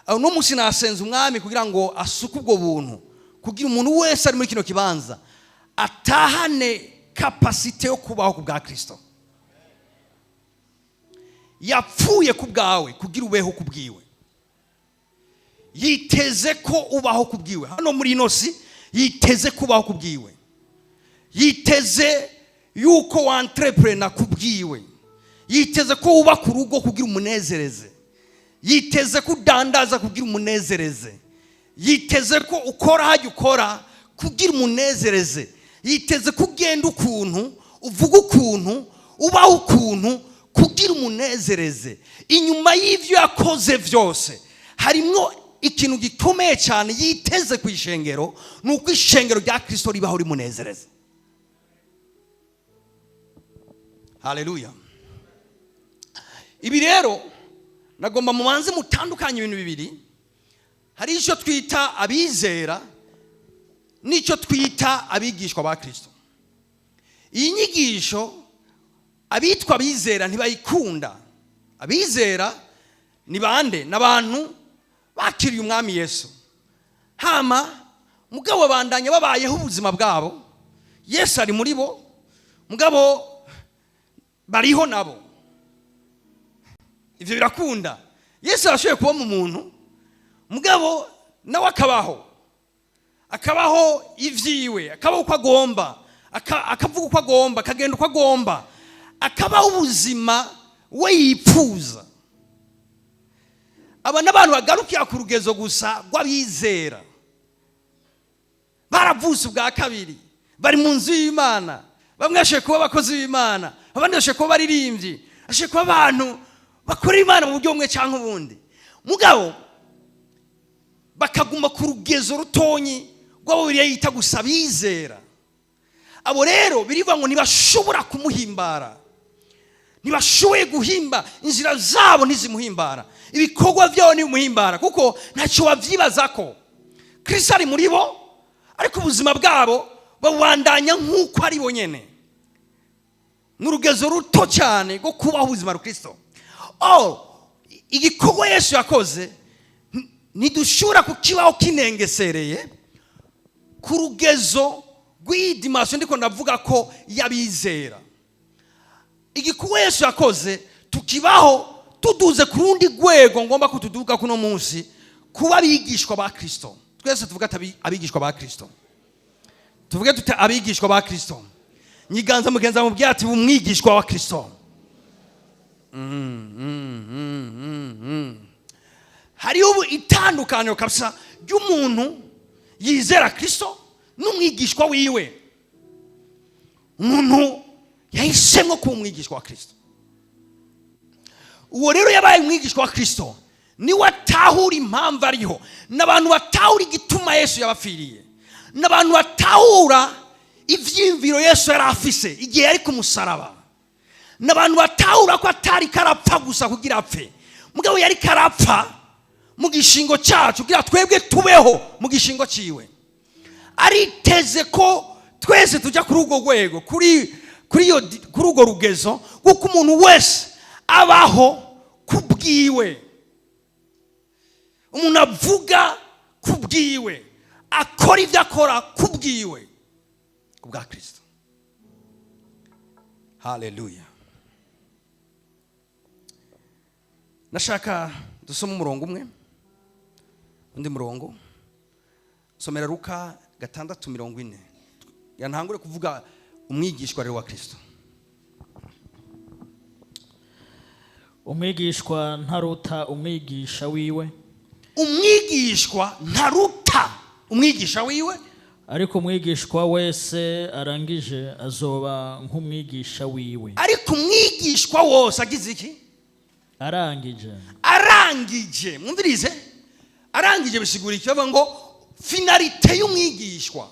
Uno munsi nasenze Umwami kugira ngo asuke ubwo buntu, kugira umuntu wese ari muri kino kibanza atahane capacité yo kubaho ku bwa Kristo. Yapfuye ku bwawe kugira ubeho ku bwiwe. Yiteze ko ubaho ku bwiwe hano muri ino si. Yiteze kubaho ku bwiwe, yiteze yuko w'entreprena ku bwiwe, yiteze ko wubaka urugo kugira umunezereze, yiteze ko udandaza kugira umunezereze, yiteze ko ukora hajya ukora kugira umunezereze, yiteze ko ugenda ukuntu, uvuga ukuntu, ubaho ukuntu kugira umunezereze. Inyuma y'ibyo yakoze byose harimwo ikintu gikomeye cyane yiteze ku ishengero, ni uko ishengero rya Kirisito ribaho rimunezereza. Haleluya! Ibi rero nagomba mubanze mutandukanye ibintu bibiri. Hari icyo twita abizera n'icyo twita abigishwa ba Kirisito. Iyi nyigisho abitwa abizera ntibayikunda. Abizera ni bande? Ni abantu bakiriye Umwami Yesu, hama mugabo bandanya babayeho ubuzima bwabo. Yesu ari muri bo, mugabo bariho nabo. Ibyo birakunda. Yesu arashoboye kuba mu muntu, mugabo nawe akabaho, akabaho ibyiwe, akabaho uko agomba, akavuga uko agomba, akagenda uko agomba, akabaho ubuzima we yipfuza. Aba n'abantu bagarukira ku rugezo gusa rw'abizera, baravutse ubwa kabiri, bari mu nzu y'Imana. Bamwe bashoboye kuba abakozi b'Imana, abandi bashoboye kuba abaririmbyi, bashoboye kuba abantu bakora Imana mu buryo bumwe cyangwa ubundi, mugabo bakaguma ku rugezo rutonyi rw'abo Bibiliya yita gusa abizera. Abo rero birivuga ngo ntibashobora kumuhimbara, ntibashoboye guhimba, inzira zabo ntizimuhimbara, ibikorwa byabo ntibimuhimbara, kuko ntacyo babyibaza ko Kristo ari muri bo, ariko ubuzima bwabo babandanya nk'uko ari bo nyine, ni urugezo ruto cyane rwo kubaho ubuzima bwa Kristo. Oh, igikorwa Yesu yakoze ntidushobora kukibaho kinengesereye ku rugezo rw'iyi dimension ndiko ndavuga ko y'abizera. Igikorwa Yesu yakoze tukibaho tuduze ku rundi rwego ngomba ko tuduga kuno munsi, kuba abigishwa ba Kristo. Twese tuvuge ati abigishwa ba Kristo. Tuvuge tuti abigishwa ba Kristo. Nyiganza mugenzi mubwira ati umwigishwa wa Kristo. Hariho ubu itandukaniro kabisa ry'umuntu yizera Kristo n'umwigishwa wiwe. Umuntu yahisemo kuba umwigishwa wa Kristo, uwo rero yabaye umwigishwa wa Kristo niwe atahura impamvu ariho, n'abantu batahura igituma Yesu yabapfiriye, n'abantu batahura ibyiyumviro Yesu yari afise igihe yari ku musaraba, n'abantu batahura ko atari karapfa gusa kugira apfe, mugabo yari karapfa mu gishingo cyacu kugira twebwe tubeho mu gishingo cyiwe. Ariteze ko twese tujya kuri urwo rwego, kuri urwo rugezo, kuko umuntu wese abaho ku bwiwe, umuntu avuga ku bwiwe, akora ibyo akora ku bwiwe, ku bwa Kirisito. Haleluya! Nashaka dusome umurongo umwe, undi murongo. Somera Luka 6:40, yantangure kuvuga umwigishwa rero wa Kirisito. Umwigishwa ntaruta umwigisha wiwe. Umwigishwa ntaruta umwigisha wiwe. Ariko umwigishwa wese arangije azoba nk'umwigisha wiwe. Ariko umwigishwa wose agize iki? Arangije. Arangije. Mwumvirize, arangije bisigura icyo? Bavuga ngo finalité y'umwigishwa.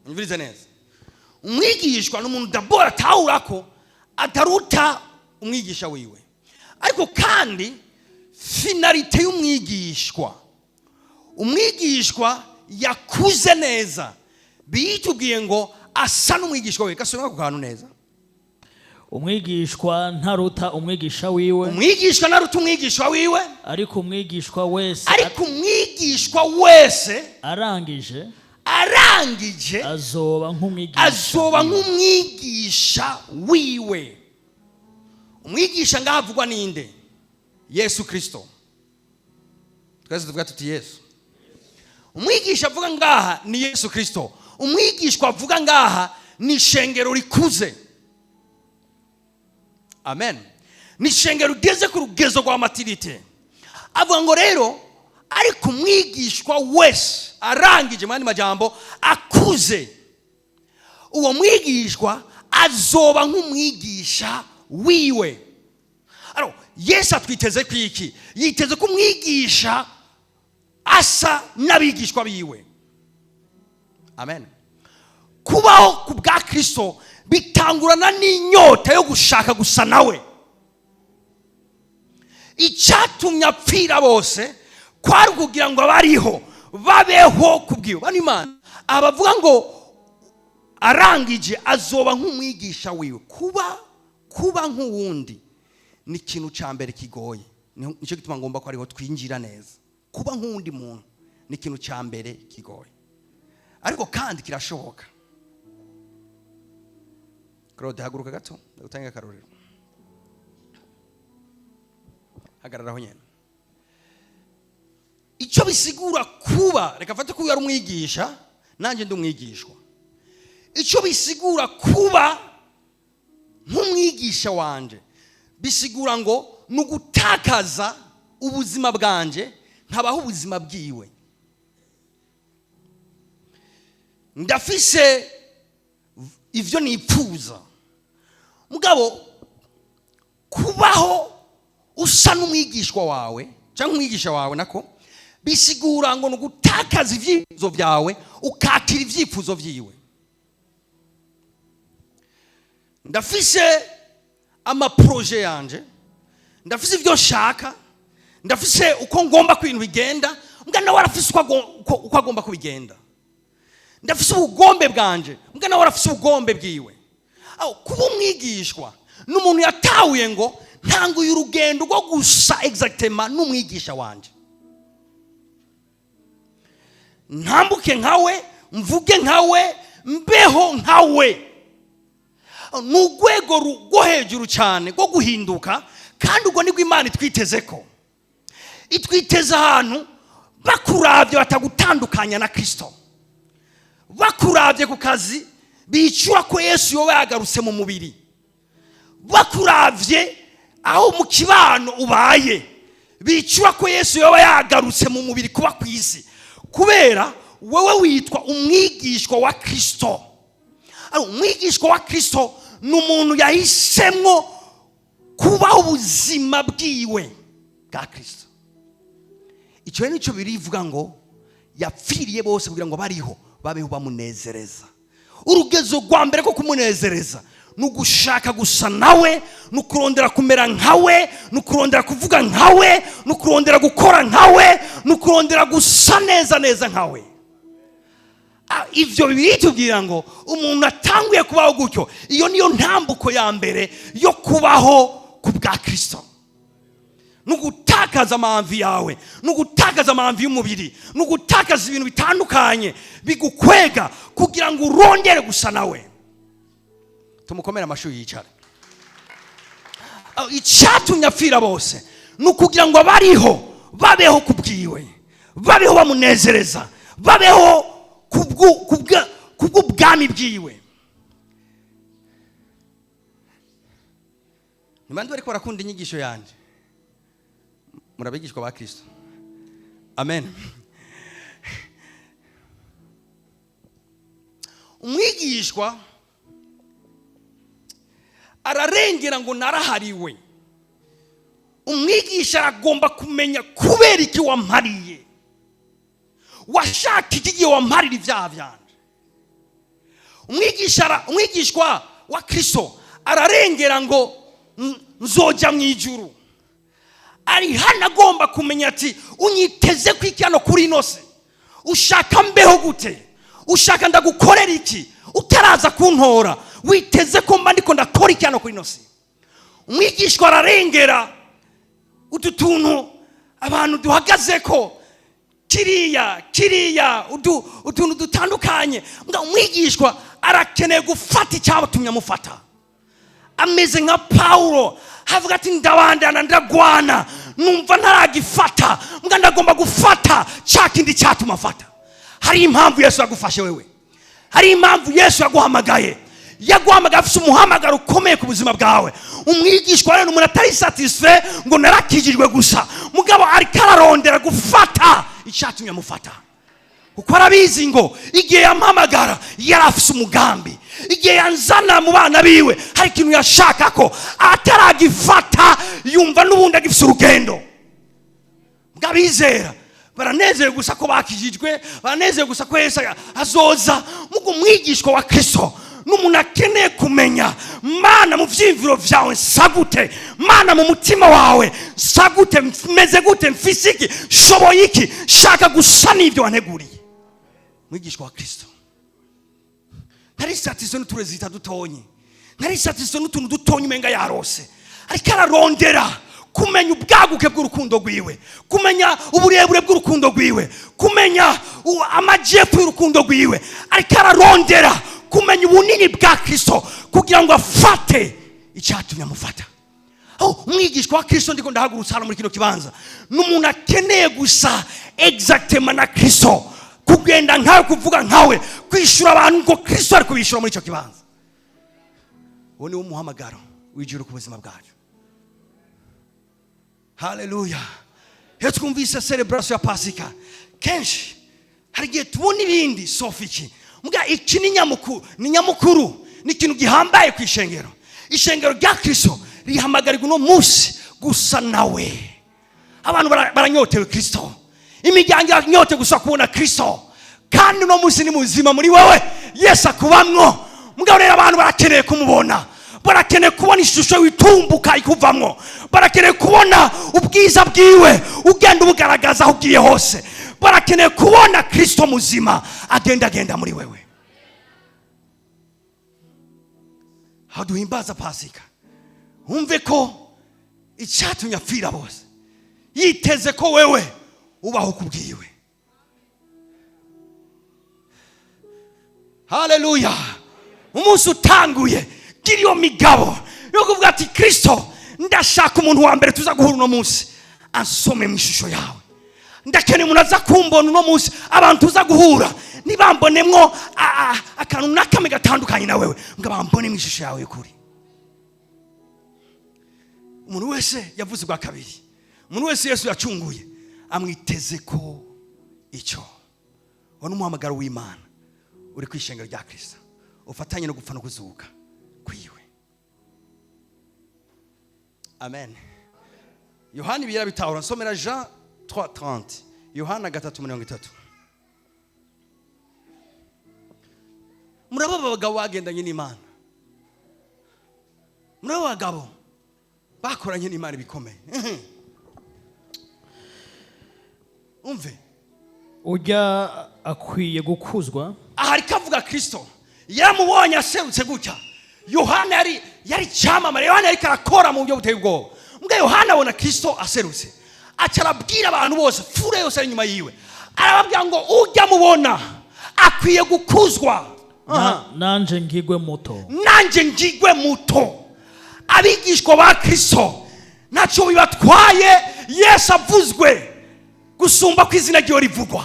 Mwumvirize neza, umwigishwa ni umuntu d'abord atahura ko ataruta umwigisha wiwe, ariko kandi finalité y'umwigishwa, umwigishwa yakuze neza, bitubwiye ngo asa n'umwigishwa we. Gasome ako kantu neza. Umwigishwa ntaruta umwigisha wiwe. Umwigishwa naruta umwigishwa wiwe. Ariko umwigishwa wese Ariko umwigishwa wese arangije arangije azoba nk'umwigisha azoba nk'umwigisha wiwe. Umwigisha ngaho avugwa ninde? Yesu Kirisito. Twese tuvuga tuti: "Yesu." Umwigisha avuga ngaha ni Yesu Kirisito. Umwigishwa avuga ngaha ni ishengero rikuze. Amen. Ni ishengero rigeze ku rugezo rwa maturité. Avuga ngo rero: ariko umwigishwa wese arangije, mu yandi majambo akuze, uwo mwigishwa azoba nk'umwigisha wiwe. Alors, Yesu atwiteze ku iki? Yiteze ko umwigisha asa n'abigishwa biwe. Amen. Kubaho ku bwa Kirisito bitangurana n'inyota yo gushaka gusa nawe. Icyatumye apfira bose kwari ukugira ngo abariho babeho ku bwiwe. Bano Imana abavuga ngo arangije azoba nk'umwigisha wiwe. Kuba nk'uwundi ni ikintu cya mbere kigoye. Nicyo gituma ngomba ko ariho twinjira neza. Kuba nk'uwundi muntu ni ikintu cya mbere kigoye, ariko kandi kirashoboka. Claude, haguruka gato ndagutanga akarorero. Hagararaho nyine. Icyo bisigura kuba, reka mfate ko uyu ari umwigisha, nanjye ndi umwigishwa. Icyo bisigura kuba nk'umwigisha wanje, bisigura ngo ni ugutakaza ubuzima bwanje nkabaho ubuzima bwiwe. Ndafise ivyo nipfuza, mugabo kubaho usa n'umwigishwa wawe cyangwa umwigisha wawe nako bisigura ngo ni ugutakaza ibyifuzo byawe ukakira ibyifuzo byiwe. Ndafise ama projets yanje, ndafise ibyo nshaka, ndafise uko ngomba ko ibintu bigenda, mbwa nawe arafise uko agomba kubigenda. Ndafise ubugombe bwanje, mbwa nawe arafise ubugombe bwiwe. Aho kuba umwigishwa ni umuntu yatahuye ngo ntanguye urugendo rwo gusa exactement n'umwigisha wanje, ntambuke nkawe, mvuge nkawe, mbeho nkawe. Ni urwego rwo hejuru cyane rwo guhinduka, kandi ubwo nibwo Imana itwiteze ko itwiteze ahantu bakurabye batagutandukanya na Kirisito, bakurabye ku kazi bicura ko Yesu yoba yagarutse mu mubiri, bakurabye aho mu kibano ubaye bicura ko Yesu yoba yagarutse mu mubiri kuba ku isi, kubera wowe witwa umwigishwa wa Kirisito. Umwigishwa wa Kirisito ni umuntu yahisemo kubaho ubuzima bwiwe bwa Kirisito. Icyo rero nicyo birivuga ngo yapfiriye bose kugira ngo bariho babeho bamunezereza. Urugezo rwa mbere ko kumunezereza ni ugushaka gusa nawe, ni ukurondera kumera nkawe, ni ukurondera kuvuga nkawe, ni ukurondera gukora nkawe, ni ukurondera gusa neza neza nkawe. Ivyo bitubwira ngo umuntu atanguye kubaho gutyo, iyo niyo ntambuko ya mbere yo kubaho ku bwa Kirisito. Ni ugutakaza ama envies yawe, ni ugutakaza ama envies y'umubiri, ni ugutakaza ibintu bitandukanye bigukwega kugira ngo urongere gusa nawe. Tumukomere amashuri, yicare. Icyatumye apfira bose ni ukugira ngo abariho babeho ku bwiwe, babeho bamunezereza, babeho kubw'ubwami bwiwe. Ni bande bariko barakunda inyigisho yanjye? Murabigishwa ba Kristo. Amen. Umwigishwa ararengera ngo narahariwe. Umwigisha aragomba kumenya kubera iki wampariye, washaka iki gihe wamparira ibyaha byanje. Umwigishwa wa Kristo ararengera ngo nzojya mu ijuru. Ari hano agomba kumenya ati: unyiteze ko iki hano kuri ino si? Ushaka mbeho gute? Ushaka ndagukorera iki utaraza kuntora? Witeze ko mba ndiko ndakora iki hano kuri ino si? Umwigishwa ararengera utu tuntu abantu duhagaze ko, kiriya kiriya, utuntu dutandukanye. Mbwa umwigishwa arakeneye gufata icyabatumye amufata. Ameze nka Pawulo, havuga ati: "Ndabandana, ndagwana, numva ntaragifata, mbwa ndagomba gufata cya kindi cyatuma afata." Hari impamvu Yesu yagufashe wewe, hari impamvu Yesu yaguhamagaye. Yaguhamagaye afite umuhamagaro ukomeye ku buzima bwawe. Umwigishwa rero ni umuntu atari satisfait ngo narakijijwe gusa, mugabo ariko ararondera gufata icyatumye amufata, kuko arabizi ngo igihe yampamagara yari afise umugambi, igihe yanzana mu bana biwe hari ikintu yashaka ko ataragifata, yumva n'ubundi agifise urugendo. Bw'abizera baranezerewe gusa ko bakijijwe, baranezerewe gusa ko Yesu azoza. Mugo umwigishwa wa Kristo n'umuntu akeneye kumenya: Mana, mu vyiyumviro vyawe nsa gute? Mana, mu mutima wawe nsa gute? Meze gute? Mfise iki? Shoboye iki? Shaka gusa n'ibyo wanteguriye. Mwigishwa wa Kristo ntari satisfait n'utu résultats dutonye, ntari satisfait n'utuntu dutonye umenga yarose, ariko ararondera kumenya ubwaguke bw'urukundo rwiwe, kumenya uburebure bw'urukundo rwiwe, kumenya amajyepfo y'urukundo rwiwe. Ariko ararondera kumenya ubunini bwa Kristo kugira ngo afate icyatumye amufata. Oh, umwigishwa wa Kristo, ndiko ndahagurutsa hano muri kino kibanza, ni umuntu akeneye gusa exactement na Kristo, kugenda nkawe, kuvuga nkawe, kwishyura abantu ngo Kristo ari kubishyura muri icyo kibanza. Uwo ni wo muhamagaro w'ijuru ku buzima bwacu. Haleluya! Iyo twumvise célébration ya Pasika, kenshi hari igihe tubona ibindi sauf iki. Mbwa iki ni nyamukuru, ni nyamukuru, ni ikintu gihambaye ku ishengero. Ishengero rya Kristo rihamagarirwa uno munsi gusa nawe. Abantu baranyotewe Kristo, imiryango iranyotewe gusa kubona Kristo. Kandi uno munsi ni muzima muri wowe, Yesu akubamwo. Mugabo rero abantu barakeneye kumubona, barakeneye kubona ishusho witumbuka ikuvamwo, barakeneye kubona ubwiza bwiwe ugenda ubugaragaza aho ugiye hose, barakeneye kubona Kristo muzima agenda agenda muri wewe. Aho duhimbaza Pasika, wumve ko icyatumye apfira bose, yiteze ko wewe ubaho kubwiwe. Haleluya! Umunsi utanguye, gira iyo migabo yo kuvuga ati: "Kristo, ndashaka umuntu wa mbere tuza guhura uno munsi ansome mu ishusho yawe. Ndakeneye umuntu aza kumbona uno munsi, abantu tuza guhura ntibambonemwo akantu na kamwe gatandukanye na wewe, ngo bambone mu ishusho yawe y'ukuri." Umuntu wese yavuze bwa kabiri, umuntu wese Yesu yacunguye, amwiteze ko icyo uwo ni umuhamagaro w'Imana uri ku ishengero rya Kristo, ufatanye no gupfa no kuzuka kwiwe. Amen. Yohani ibiyera bitahura. Nsomera Jean 3:30, Yohana 3:30. Murabo abagabo bagendanye n'Imana, murabo abagabo bakoranye n'Imana ibikomeye. Umve. Ujya akwiye gukuzwa. Aha ariko avuga Kristo, yaramubonye aserutse gutya. Yohana yari icyamamare, Yohana yariko arakora mu buryo buteye ubwoba. Mbwa Yohana abona Kristo aserutse, aca arabwira abantu bose, foule yose ari inyuma yiwe, arababwira ngo: "Ujya mubona akwiye gukuzwa." Nanje ngigwe muto. Nanjye ngigwe muto. Abigishwa ba Kristo ntacyo bibatwaye Yesu avuzwe gusumba ko izina ryiwe rivugwa.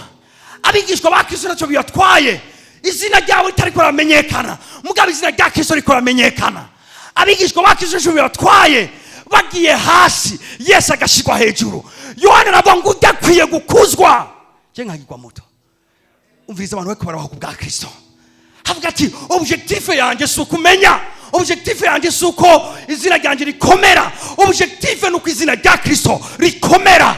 Abigishwa ba Kristo ntacyo bibatwaye izina ryabo ritari kuramenyekana, mugabo izina rya Kristo riko ramenyekana. Abigishwa ba Kristo ntacyo bibatwaye bagiye hasi, Yesu agashyirwa hejuru. Yohana aravuga ngo: "Udakwiye gukuzwa, njye nkagirwa muto." Umviriza, abantu bariko barabaho ku bwa Kristo. Havuga ati: "Objectif yanjye si ukumenya, objectif yanjye si uko izina ryanjye rikomera, objectif ni uko izina rya Kristo rikomera.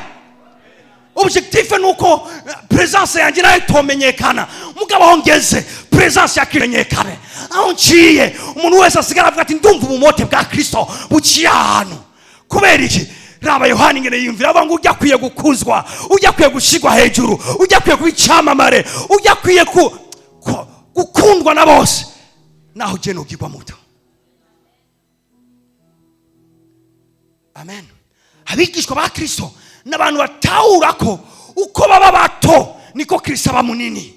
Objectif ni uko présence yanjye nayo itomenyekana, mugabo aho ngeze présence ya Kristo imenyekane. Aho nciye umuntu wese asigara avuga ati: 'Ndumva ubumote bwa Kristo buciye ahantu.'" Kubera iki? Raba Yohani ingene yiyumvira, avuga ngo: "Ujya akwiye gukuzwa, ujya akwiye gushyirwa hejuru, ujya akwiye kuba icyamamare, ujya akwiye gukundwa na bose." Naho je nogirwa muto. Amen. Abigishwa ba Kristo n'abantu batahura ko uko baba bato niko Kristo aba munini.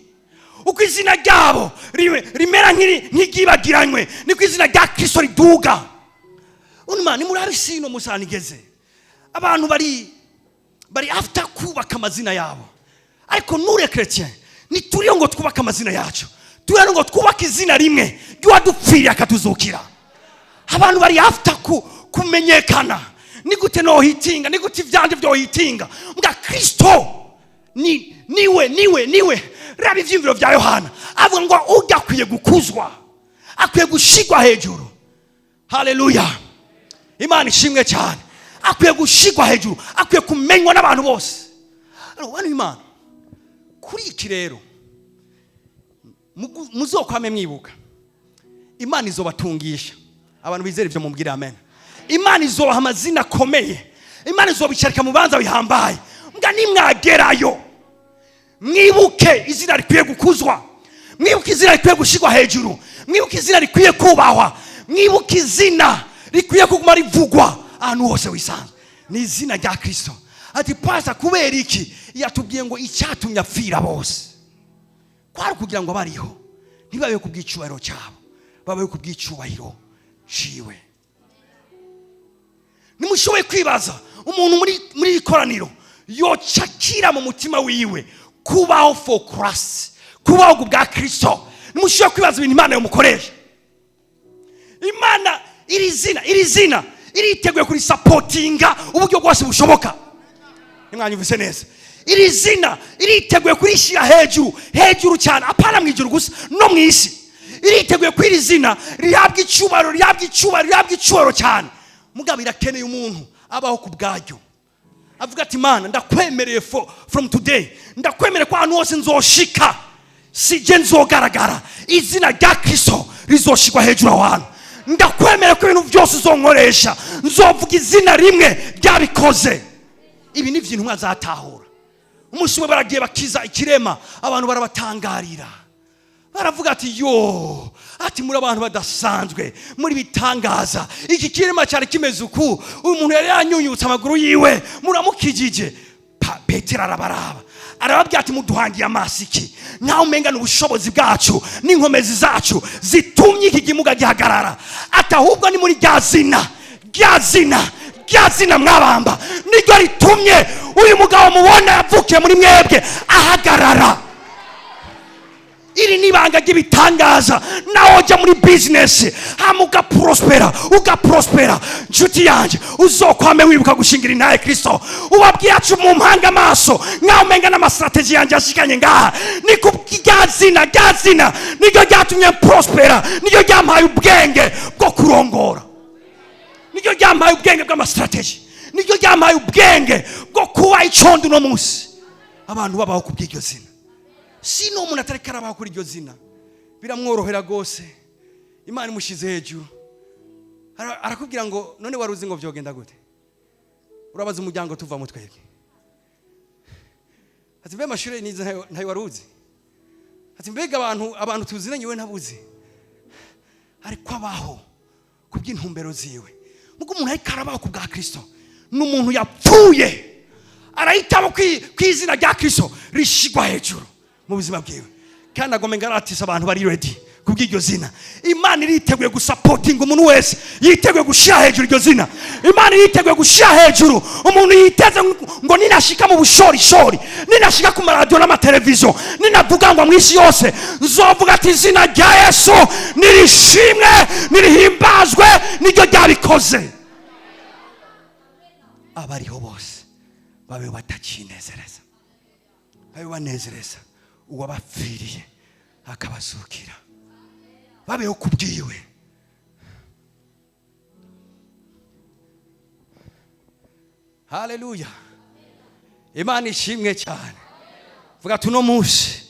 Uko izina ryabo rimera nk'iryibagiranywe niko izina rya Kristo riduga. Unuma ni muri sino musanigeze. Abantu bari after kubaka amazina yabo. Ariko nure chrétien nituriyo ngo twubake amazina yacu. Turiyo ngo twubake izina rimwe ry'uwadupfiriye akatuzukira. Abantu bari after kumenyekana. Ni gute no hitinga, ni gute ivyanje vyo hitinga. Mbwa Kristo ni niwe niwe niwe. Raba ivyiyumviro vya Yohana avuga ngo ujya akwiye gukuzwa, akwiye gushigwa hejuru. Haleluya, Imana ishimwe cyane. Akwiye gushigwa hejuru, akwiye kumenywa n'abantu bose. Bano Imana kuri iki rero muzokwame mwibuka Imana izobatungisha. Abantu bizera ivyo mumbwire amen. Imana izobaha amazina akomeye, Imana izobicarika mu banza bihambaye. Mbwa nimwagerayo mwibuke izina rikwiye gukuzwa, mwibuke izina rikwiye gushigwa hejuru, mwibuke izina rikwiye kubahwa, mwibuke izina rikwiye kuguma rivugwa ahantu hose wisanzwe. Ni izina rya Kristo. Ati pastor, kubera iki yatubwiye ngo icyatumye apfira bose kwari kugira ngo abariho ntibabe ku bw'icyubahiro cyabo, babe ku bw'icyubahiro ciwe. Nimushoboye kwibaza umuntu muri ikoraniro yocakira mu mutima wiwe kubaho for Christ, kubaho ku bwa Kristo. Nimushoboye kwibaza ibintu Imana yomukoresha. Imana iri zina iriteguye kuri supportinga uburyo bwose bushoboka. Nimwanyumvise neza, iri zina iriteguye kurishyira hejuru hejuru cyane, apana mu ijuru gusa, no mu isi. Iriteguye ko iri zina rihabwa icyubahiro, rihabwa icyubahiro, rihabwa icyubahiro cyane. Mugabo irakeneye umuntu abaho ku bwaryo, avuga ati Mana ndakwemereye from today, ndakwemereye ko ahantu hose nzoshika sije nzogaragara, izina rya Kristo rizoshikwa hejuru aho hantu. Ndakwemereye ko ibintu byose uzonkoresha nzovuga izina rimwe ryabikoze. Ibi ni ibintu mwazatahura. Umunsi umwe baragiye bakiza ikirema, abantu barabatangarira, baravuga ati yo, ati muri abantu badasanzwe, muri bitangaza. Iki kirema cyari kimeze uku, uyu muntu yari yanyunyutse amaguru yiwe, muramukijije. Petero arabaraba, arababwira ati muduhangiye amaso iki? Nkaho umenga ni ubushobozi bwacu n'inkomezi zacu zitumye iki kimuga gihagarara. Ati ahubwo ni muri rya zina, rya zina, rya zina mwabamba niryo ritumye uyu mugabo mubona yavukiye muri mwebwe ahagarara. Iri ni ibanga ry'ibitangaza. Nawe ujya muri business hama ugaprospera, ugaprospera, nshuti yanjye uzokwame wibuka gushingira intahe Kristo. Ubabwiye ati mu mpanga amaso nkaho umenga n'amastrategy yanjye yashikanye ngaha, ni ku rya zina, rya zina niryo ryatumye prospera, niryo ryampaye ubwenge bwo kurongora, niryo ryampaye ubwenge bw'amastrategy, niryo ryampaye ubwenge bwo kuba icondo uno munsi. Abantu babaho ku bw'iryo zina. Sino umuntu atariko arabaho kuri iryo zina biramworohera gose. Imana imushize hejuru arakubwira ngo none wari uzi ngo vyogenda gute? Urabaza umuryango tuva mu twebwe, ati mbe amashure nize ntayo wari uzi? Ati mbega abantu tuzinanye we ntabuzi? Ariko abaho ku bw'intumbero ziwe. Mugo umuntu ariko arabaho ku bwa Kristo ni umuntu yapfuye, arahitamo kw'izina rya Kristo rishigwa hejuru mu buzima bwiwe. Kandi agome ngaratisa abantu bari ready kubw'iryo zina. Imana iriteguye gusapotinga umuntu wese yiteguye gushira hejuru iryo zina. Imana iriteguye gushira hejuru umuntu yiteze ngo ninashika mu bushorishori, ninashika ku maradiyo n'amateleviziyo, ninavuga ngo mu isi yose nzovuga ati izina rya Yesu nirishimwe, nirihimbazwe, niryo ryabikoze. Abariho bose babe batakinezereza, babe banezereza uwabapfiriye akabazukira, babeho kubwiwe. Haleluya, Imana ishimwe cyane. Vuga ati uno munsi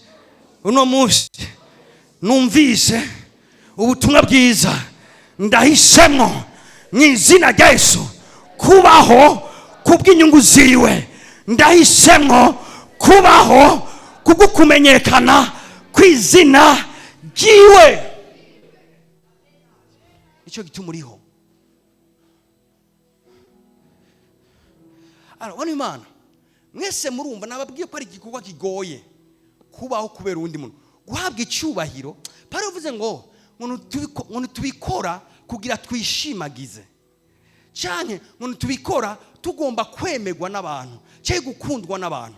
numvise ubutumwa bwiza, ndahisemo mu izina rya Yesu kubaho kubw'inyungu ziwe, ndahisemo kubaho kubwo kumenyekana kw'izina ryiwe. Nicyo gituma uriho. Alors, bano Imana mwese murumva, nababwiye ko ari igikorwa kigoye kubaho kubera uwundi muntu, guhabwa icyubahiro. Pari uvuze ngo ntitubikora kugira twishimagize, canke ngo ntitubikora tugomba kwemerwa n'abantu cyangwa gukundwa n'abantu.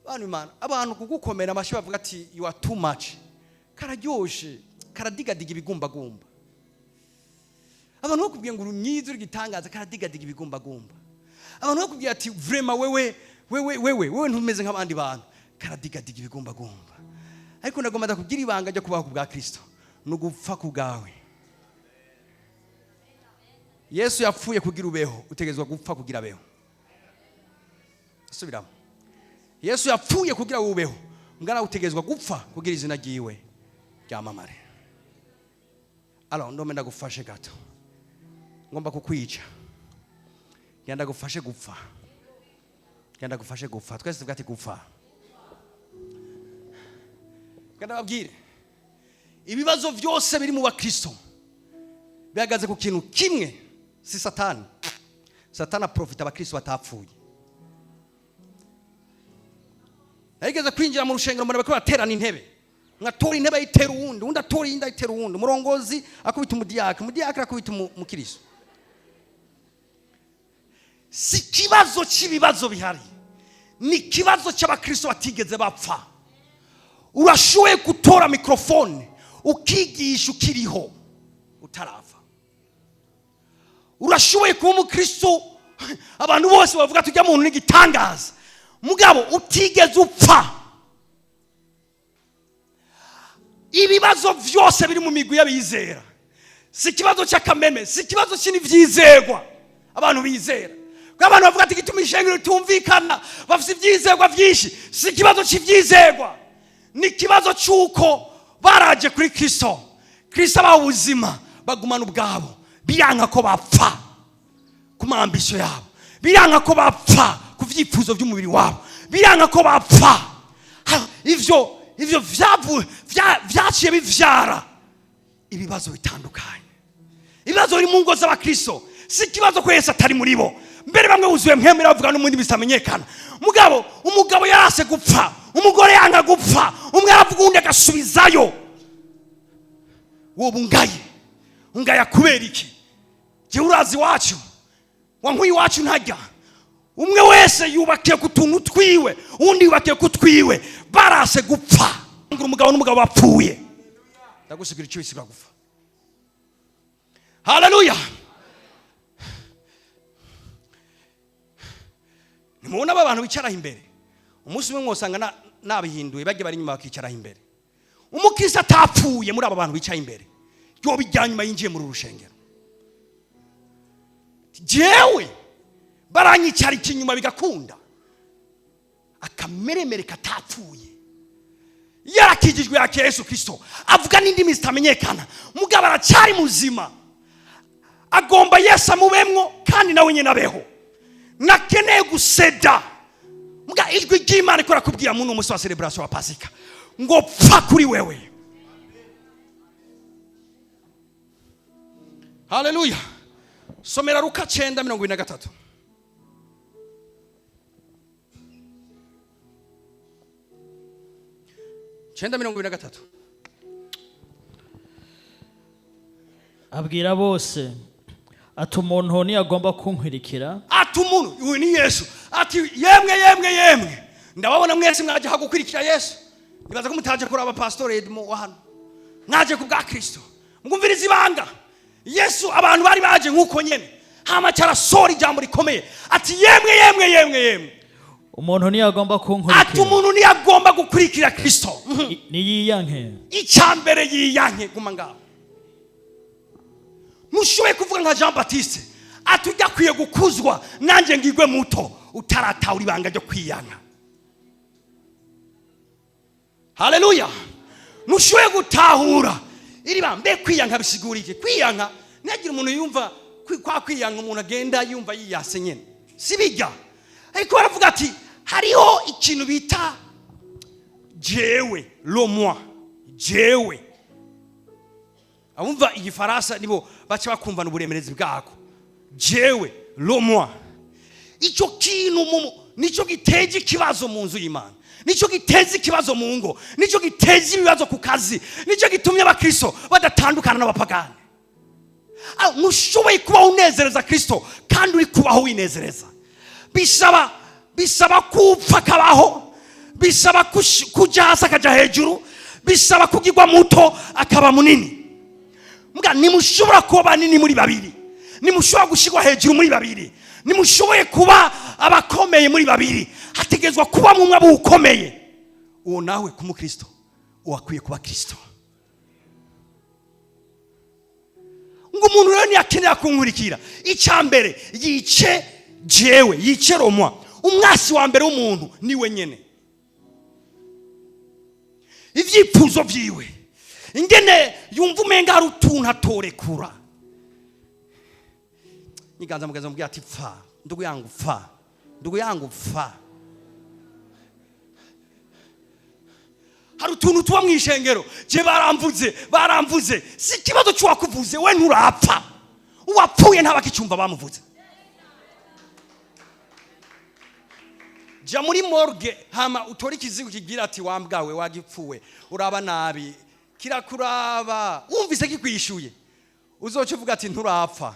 Bantu Imana, abantu kugukomera amashyi bavuga ati "You are too much", kararyoshe, karadigadiga ibigumbagumba. Abantu bakubwiye ngo uri mwiza, uri gitangaza, karadigadiga ibigumbagumba. Abantu bakubwiye ati "Vraiment, wewe, wewe, wewe, wewe ntumeze nk'abandi bantu", karadigadiga ibigumbagumba. Ariko ndagomba ndakubwira ibanga ryo kubaho ku bwa Kristo ni ugupfa ku bwawe. Yesu yapfuye kugira ubeho, utegerezwa gupfa kugira abeho. Subiramo: Yesu yapfuye kugira ubeho, mbwana utegerezwa gupfa kugira izina ryiwe ryamamare. Alors, ndome ndagufashe gato, ngomba kukwica, genda ndagufashe gupfa, genda ndagufashe gupfa. Twese tuvuga ati "Gupfa". Genda babwire, ibibazo byose biri mu bakristo bihagaze ku kintu kimwe, si Satani. Satani aprofita abakristo batapfuye. Narigeze kwinjira mu rushengero, mbona bariko baterana intebe. Mwatora intebe ayitera uwundi, uwundi atora iyindi ayitera uwundi, umurongozi akubita umudiyakiri, umudiyakiri akubita umukristo. Si ikibazo cy'ibibazo bihari, ni ikibazo cy'abakristo batigeze bapfa. Urashoboye gutora mikorofone ukigisha ukiriho, utarava. Urashoboye kuba umukristo abantu bose bavuga tujya muntu n'igitangaza, mugabo utigeze upfa. Ibibazo byose biri mu migwi y'abizera si ikibazo cy'akameme, si ikibazo cy'ibyizerwa abantu bizera. Kuko abantu bavuga ati igituma ishengero ritumvikana, bafite ibyizerwa byinshi. Si ikibazo cy'ibyizerwa, ni ikibazo cy'uko baraje kuri Kristo, Kristo abaha ubuzima, bagumana ubwabo. Biranka ko bapfa ku ma ambitions yabo, biranka ko bapfa ku byifuzo by'umubiri wabo, biranka ko bapfa. Ivyo vyaciye bivyara ibibazo bitandukanye. Ibibazo biri mu ngo z'abakristo si ikibazo ko Yesu atari muri bo. Mbere bamwe buzuye mwemera, bavuga no mu ndimi zitamenyekana. Mugabo umugabo yarase gupfa, umugore yanga gupfa, umwe aravuga, uwundi agasubizayo. Wowe ungaye, ungaya kubera iki? Jyewe urazi iwacu, wankuye iwacu ntajya. Umwe wese yubakiye ku tuntu twiwe, uwundi yubakiye ku twiwe, barase gupfa. Ngo umugabo n'umugabo bapfuye, ndagusigira icyo bisigura gupfa. Haleluya! Nimubona aba bantu bicaraho imbere, umunsi umwe mwosanga nabihinduye, bajya bari inyuma bakicaraho imbere. Umukristo atapfuye muri aba bantu bicaye imbere, yoba ijya nyuma yinjiye muri uru rushengero. Jewe baranyicarika inyuma bigakunda. Akameremere katapfuye, yarakijijwe, yakira Yesu Kristo, avuga n'indimi zitamenyekana, mugabo aracyari muzima, agomba Yesu amubemwo kandi nawe nyine abeho, nakeneye guseda. Mbwa ijwi ry'Imana ikora kubwira muri uno munsi wa celebration wa Pasika ngo pfa kuri wewe. Haleluya! Somera Luka 9:43. 9:23. Abwira bose ati umuntu ntiyagomba kunkwirikira. Ati umuntu, uyu ni Yesu, ati yemwe, yemwe, yemwe, ndababona mwese mwaje gukurikira Yesu. Nibaza ko mutaje kuri aba pastor Edmo wa hano, mwaje ku bwa Kristo. Mwumviriza ibanga. Yesu, abantu bari baje nk'uko nyene, hama cyarasora ijambo rikomeye ati yemwe, yemwe, yemwe, yemwe. Umuntu ntiyagomba Ati kunkurikira. umuntu ntiyagomba gukurikira Kristo. Niyiyanke. Icya mbere yiyanke. Guma ngaho. Ntushoboye kuvuga nka Jean Baptiste ati ujya akwiye gukuzwa, nanjye ngigwe muto, utaratahura ibanga ryo kwiyanga. Haleluya! Ntushoboye gutahura iri banga. Mbe kwiyanka bisigura iki? Kwiyanka, ntihagire umuntu yumva kwa kwiyanka umuntu agenda yumva yiyase nyine, si bijya. Ariko baravuga ati hariho ikintu bita jewe, le moi, jewe. Abumva Igifaransa nibo baca bakumvana uburemerezi bwako. Jewe, le moi, icyo kintu nicyo giteje ikibazo mu nzu y'Imana, nicyo giteza ikibazo mu ngo, nicyo giteza ibibazo ku kazi, nicyo gitumye Abakristo badatandukana n'abapagani. Ntushoboye kubaho unezereza Kristo kandi uri kubaho winezereza. Bisaba kupfa akabaho, bisaba kujya hasi akajya hejuru, bisaba kugirwa muto akaba munini. Mbwa ntimushobora kuba banini muri babiri, ntimushobora gushyirwa hejuru muri babiri, ntimushoboye kuba abakomeye muri babiri. Hategerezwa kuba mumwe aba ukomeye. Uwo nawe ku mukristo uwakwiye kuba Kristo. Ngo umuntu rero ntiyakenera kunkurikira, icya mbere yice jewe, yice le moi. Umwasi wa mbere w'umuntu ni we nyene, ibyifuzo byiwe, ingene yumva umenga hari utuntu atorekura. Nyiganza mugenzi mubwira ati: "Pfa, ndugu yangu, pfa, ndugu yangu, pfa." Hari utuntu tuba mu ishengero: "Je baramvuze, baramvuze." Si ikibazo cy'uwakuvuze, we nturapfa. Uwapfuye ntabakicumva bamuvuze. Jya muri morgue, hama utore ikizigo kigira ati: "Wambwawe, wagipfuwe, uraba nabi." Kirakuraba, wumvise kikwishyuye, uzoca uvuga ati: "Nturapfa,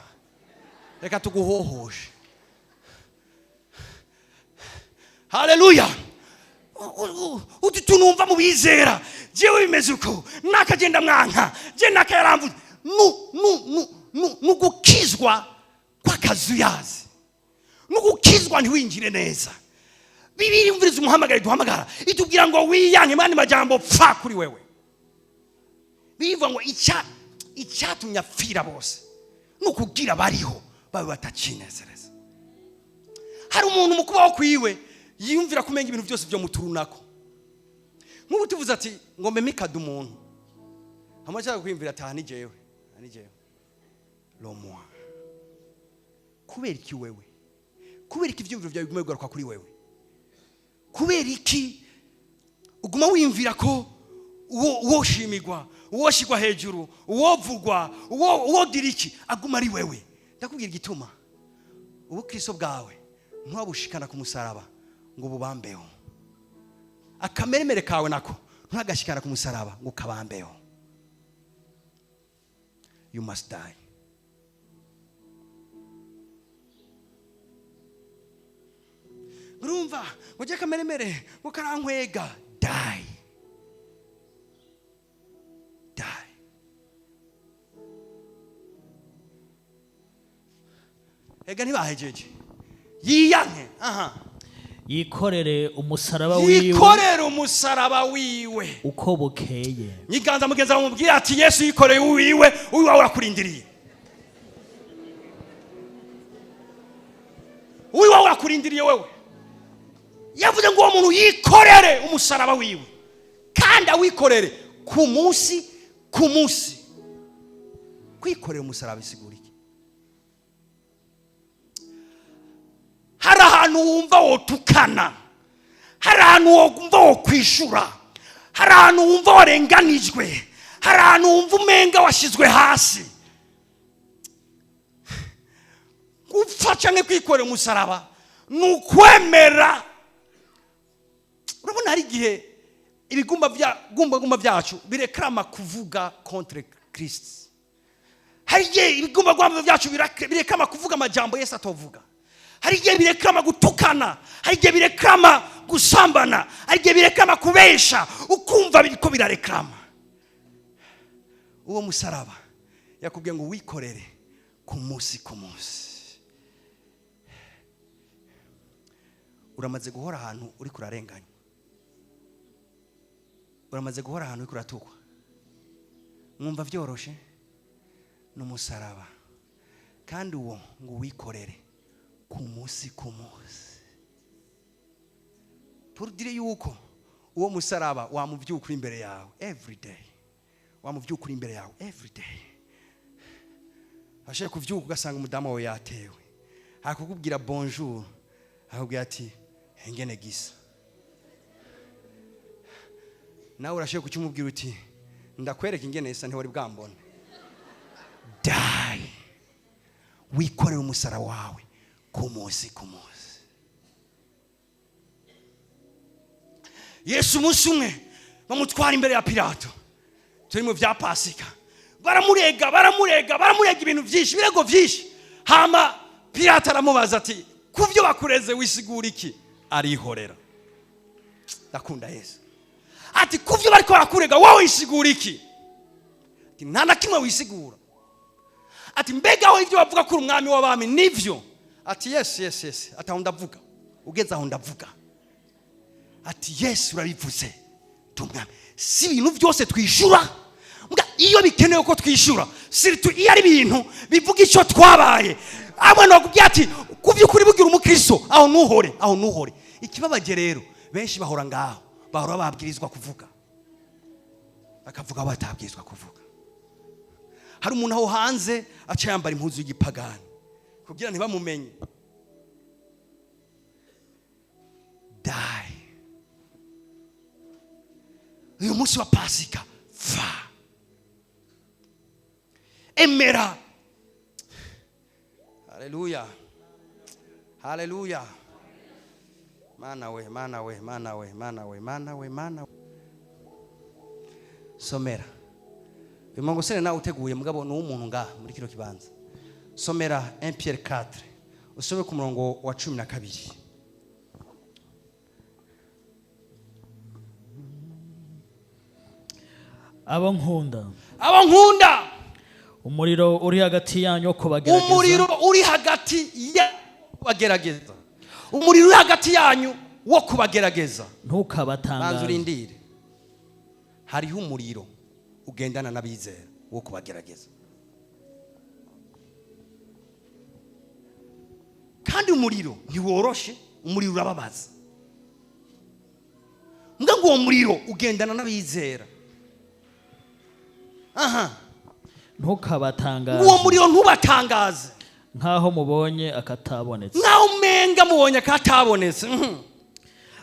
reka tuguhohoshe." Haleluya! Utu tunumva mu bizera: "Jewe bimeze uko, nakagenda mwanka je, nakayaramvuze." Nu nugukizwa kw'akazuyazi, nugukizwa ntiwinjire neza. Bibiri, umviriza, umuhamagara duhamagara itubwira ngo wiyanke. Mani majambo, pfa kuri wewe. Bivuga ngo icyatumye apfira bose ni ukugira bariho babe batacinezereza. Hari umuntu mu kubaho kwiwe yiyumvira kumenya ibintu byose byo muturunako. Nk'ubu tuvuze ati ngo memikade umuntu hamwe, ashaka kwiyumvira ati: "Aha ni jewe, aha ni jewe, le moi." Kubera iki wewe? Kubera iki ibyiyumviro byawe biguma bigaruka kuri wewe? Kubera iki uguma wiyumvira ko uwo uwoshimirwa, uwoshirwa hejuru, uwovugwa, uwogira iki aguma ari wewe? Ndakubwira igituma: ubukristo bwawe ntiwabushikana ku musaraba ngo bubambeho. Akameremere kawe nako ntugashikana ku musaraba ngo kabambeho. You must die. Urumva ngo ujye akameremere ngo karankwega. Die, die. Ega ntibahejeje. Yiyanke, aha. Yikorere umusaraba wiwe. Yikorere umusaraba wiwe. Uko bukeye. Nyiganza mugenzi wawe, mubwire ati: "Yesu yikoreye uwiwe, uwiwawe urakurindiriye, uwiwawe urakurindiriye wewe." Yavuze ngo uwo muntu yikorere umusaraba wiwe, kandi awikorere ku munsi ku munsi. Kwikorera umusaraba bisigura iki? Hari ahantu wumva wotukana, hari ahantu wumva wokwishura, hari ahantu wumva warenganijwe, hari ahantu wumva umenga washyizwe hasi. Gupfa cyangwa kwikorera umusaraba ni ukwemera. Urabona, hari igihe ibigumba bya gumbagumba byacu birekrama kuvuga contre Christ. Hari igihe ibigumbagumba byacu birekrama kuvuga amajambo Yesu atovuga. Hari igihe birekrama gutukana, hari igihe birekrama gusambana, hari igihe birekrama kubesha, ukumva biriko birarekrama. Uwo musaraba yakubwiye ngo wikorere ku munsi ku munsi. Uramaze guhora ahantu uri kurarenganya, uramaze guhora ahantu uri kuratukwa, mwumva byoroshe? Ni umusaraba, kandi uwo ngo wikorere ku munsi ku munsi. Pour dire yuko uwo musaraba wamubyuka uri imbere yawe every day, wamubyuka uri imbere yawe every day. Ashaka kubyuka ugasanga umudamu wawe yatewe, akakubwira bonjour, akakubwira ati: "Hengene gisa." Nawe urashobora kukimubwira uti: "Ndakwereka ingene isa, ntiwari bwambone." Die, wikorere umusaraba wawe ku munsi ku munsi. Yesu umunsi umwe bamutwara imbere ya Pilato, turi mu bya Pasika, baramurega, baramurega, baramurega ibintu byinshi, ibirego byinshi. Hama Pilato aramubaza ati: "Ku byo bakureze wisigura iki?" Arihorera. Ndakunda Yesu. Ati: "Ku byo bariko barakurega, wowe wisigura iki?" Ati: "Nta na kimwe wisigura." Ati: "Mbega we, ibyo bavuga ko uri umwami w'abami nivyo?" Ati: Yes." Ati: "Aho ndavuga, ugeze aho ndavuga." Ati: "Yes, urabivuze, ndi umwami." Si ibintu byose twishura. Mbwa iyo bikenewe ko twishura, surtout iyo ari ibintu bivuga icyo twabaye, abana bakubwira ati: "Ku by'ukuri bugira umukristo." Aho ntuhore, aho ntuhore. Ikibabaje rero, benshi bahora ngaho, bahora babwirizwa kuvuga, bakavuga aho batabwirizwa kuvuga. Hari umuntu aho hanze aca yambara impuzu y'igipagani kugira ntibamumenye. Die. Uyu munsi wa Pasika, fa, emera. Haleluya, haleluya! Mana we, Mana we, Mana we, Mana we, Mana we, Mana we! Somera uyu murongo sene nawe uteguye, mugabo ni uw'umuntu ngaha muri kino kibanza. Somera 1 Pierre 4, usome ku murongo wa 12. Abo nkunda, Abo nkunda, umuriro uri hagati yanyu wo kubagerageza, Umuriro uri hagati ya kubagerageza, umuriro uri hagati yanyu wo kubagerageza, banza ntukabatangaze. Urindire. Hariho umuriro ugendana n'abizera wo kubagerageza, kandi umuriro ntiworoshe, umuriro urababaza. Mbwa ngo uwo muriro ugendana n'abizera, aha. Ngo uwo Ntukabatangaze muriro ntubatangaze nk'aho mubonye akatabonetse. Nk'aho umenga mubonye akatabonetse.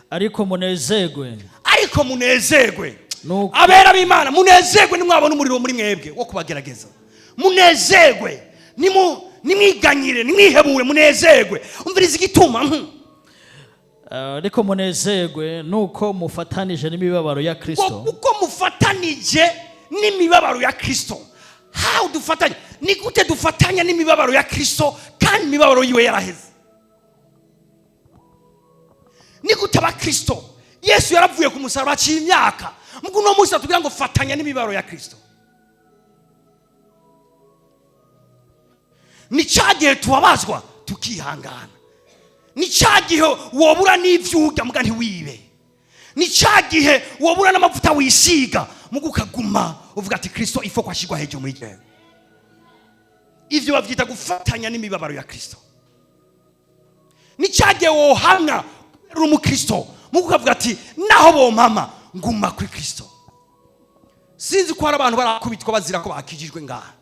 Ariko munezerwe Ariko munezerwe. Nuko Abera b'Imana, munezerwe nimwabona umuriro muri mwebwe wo kubagerageza. Munezerwe, nimwiganyire, nimwihebure, munezerwe. Umviriza igituma. Ariko munezerwe nuko mufatanije n'imibabaro ya Ngo Kristo, uko mufatanije n'imibabaro ya Kristo. How dufatanya? Ni gute dufatanya n'imibabaro ya Kristo kandi imibabaro yiwe yaraheze? Ni gute abakristo, Yesu yaravuye ku musaraba aciye imyaka, mbwo uno munsi atubwira ngo fatanya n'imibabaro ya Kristo? Ni cya gihe tubabazwa tukihangana, ni cya gihe wobura n'ibyo urya mbwa ntiwibe, ni cya gihe wobura n'amavuta wisiga muga ukaguma uvuga ati: "Kristo ifo kwashyirwa hejuru muri jewe." Ibyo babyita gufatanya n'imibabaro ya Kristo. Ni cya gihe wohamwa uri umukristo muga ukavuga ati: "Naho bompama, nguma kuri Kristo." Sinzi ko hari abantu barakubitwa bazira ko bakijijwe ngaha.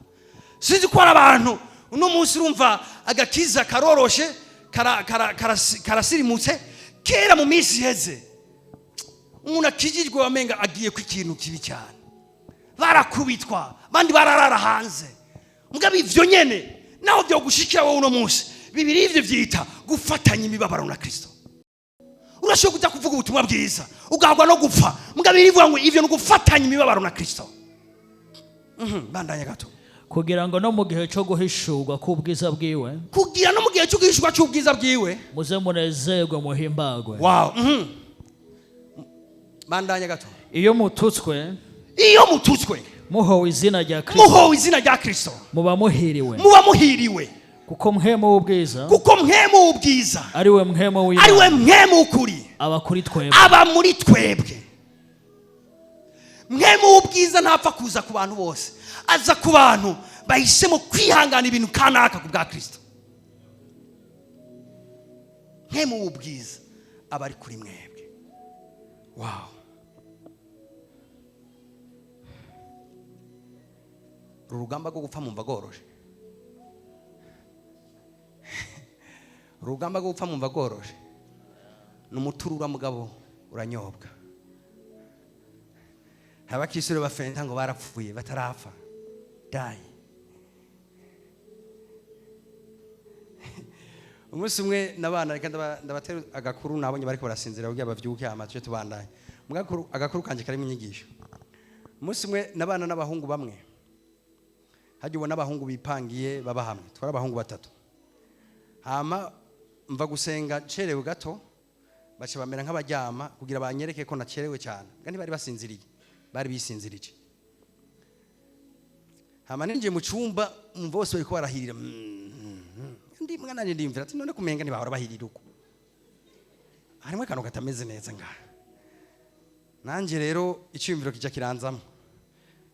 Sinzi ko hari abantu uno munsi urumva agakiza karoroshe, karasirimutse. Kera mu minsi iheze, umuntu akijijwe wamenga agiye ku ikintu kibi cyane, barakubitwa, abandi bararara hanze. Mugabo ivyo nyene naho byogushikira wowe uno munsi, bibiri ivyo vyita gufatanya imibabaro na Kristo. Urashobora kuja kuvuga ubutumwa bwiza ugahagwa no gupfa, mugabo irivuga ngo ivyo ni ugufatanya imibabaro na Kristo. Bandanya gato. Kugira ngo no mu gihe cyo guhishurwa k'ubwiza bwiwe, Kugira no mu gihe cyo guhishurwa cy'ubwiza bwiwe, muze munezerwe muhimbagwe. Wow. Bandanya gato. Iyo mututswe, Iyo mututswe, muhowe izina rya Kristo, muhowe izina rya Kristo, muba muhiriwe, muba muhiriwe, kuko mpwemu w'ubwiza, kuko mpwemu w'ubwiza, ari we mpwemu ari we w'Imana, mpwemu w'ukuri, aba kuri twebwe. Aba muri twebwe. Mpwemu w'ubwiza ntapfa kuza ku bantu bose, aza ku bantu bahisemo kwihangana ibintu kanaka ku bwa Kristo. Mpwemu w'ubwiza aba ari kuri mwebwe. Wow! Uru rugamba rwo gupfa mumva rworoshe? Urugamba rwo gupfa mumva rworoshe? Ni umuturura, mugabo uranyobwa. Abakisire bafenta ngo barapfuye batarapfa. Die. Umunsi umwe n'abana, reka ndabatera agakuru. Nabonye bariko barasinzira kugira bavyuke, hama tuje tubandanye. Mugakuru, agakuru kanje karimo inyigisho. Umunsi umwe n'abana n'abahungu bamwe, hajya ubona abahungu bipangiye baba hamwe, twari abahungu batatu. Hama mva gusenga ncerewe gato, baca bamera nk'abaryama kugira banyereke ko nacerewe cyane, kandi bari basinziriye, bari bisinzirije. Hama ninjiye mu cyumba, umva bose bariko barahirira. Ndi mwana nanje ndiyumvira ati: "None kumenga ntibahora bahirira uko, harimo akantu katameze neza ngaha." Nanjye rero icyumviro kijya kiranzamo,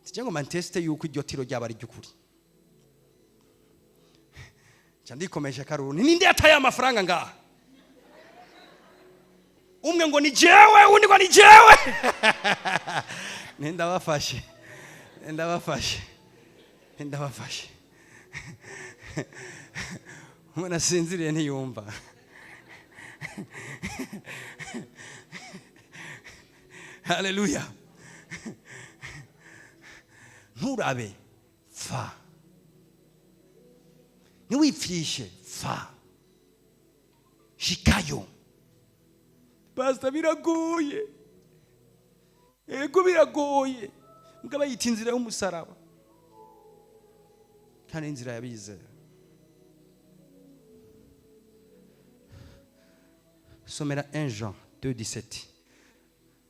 tijya ngo manteste yuko iryo tiro ryaba ari ry'ukuri. Nca ndikomesha karuru: "Ninde yataye amafaranga ngaha?" Umwe ngo: "Ni jewe." Undi ngo: "Ni jewe." Ndabafashe, ndabafashe, ndabafashe. Umuntu asinziriye ntiyumva. Haleluya! Nturabe, fa, ntiwipfishe, fa, shikayo. Pastor, biragoye. Ego, biragoye. Mbwa bayita inzira y'umusaraba, kandi inzira yabizera. Somera 1 Jean 2:17.